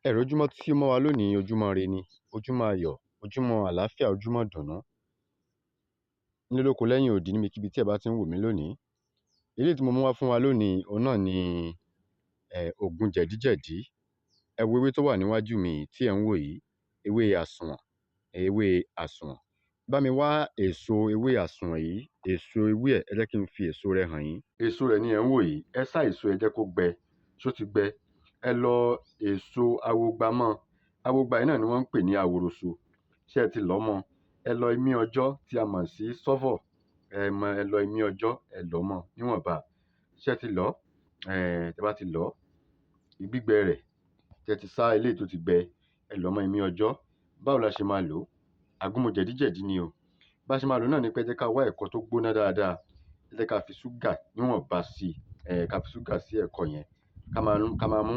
Ẹ̀rọ ojúmọ́ tí ó mọ́ wa lónìí, ojúmọ́ ire ni, ojúmọ́ ayọ̀, ojúmọ́ àlàáfíà, ojúmọ́ ìdùnnú. Nílé lóko lẹ́yìn odi, níbikíbi tí ẹ bá ti ń wò mí lónìí. Eléyìí tí mo mú wá fún wa lónìí, òun náà ni ògùn jẹ̀díjẹ̀dí. Ẹ wo ewé tó wà níwájú mi yìí tí ẹ̀ ń wò yìí, ewé àsùnwọ̀n, ewé àsùnwọ̀n. Bá mi wá èso ewé àsùnwọ̀n yìí, èso ewé ẹ̀, ẹ jẹ́ kí n fi èso rẹ̀ hàn yín. Èso rẹ̀ ni ẹ̀ ń wò yìí. Ẹ sá èso, ẹ jẹ́ kó gbẹ. Ṣó ti gbẹ? Ẹ lọ èso awogba mọ́. Awogba yìí náà ni wọ́n ń pè ní aworoso. Ṣé ẹ ti lọ̀ ọ́ mọ́? Ẹ lọ imí ọjọ́ tí a mọ̀ sí sọ́fọ̀. Ẹ mọ, ẹ lọ imí ọjọ́, ẹ lọ̀ ọ́ mọ́ níwọ̀nba. Ṣé ẹ ti lọ̀ ọ́? Tẹ́ bá ti lọ̀ ọ́, gbígbẹ rẹ̀, tẹ́ ti sá eléyìí tó ti gbẹ, ẹ lọ̀ ọ́ mọ́ imí ọjọ́. Báwo la ṣe máa lò ó? Àgúnmu jẹ̀díjẹ̀dí ni o. Bá ṣe máa lò ó náà ni pé ẹ jẹ́ ká wá ẹ̀kọ tó gbóná dáadáa. Ẹ jẹ́ ká fi ṣúgà níwọ̀nba sí i. Ká fi ṣúgà sí ẹ̀kọ yẹn. Ká máa mú.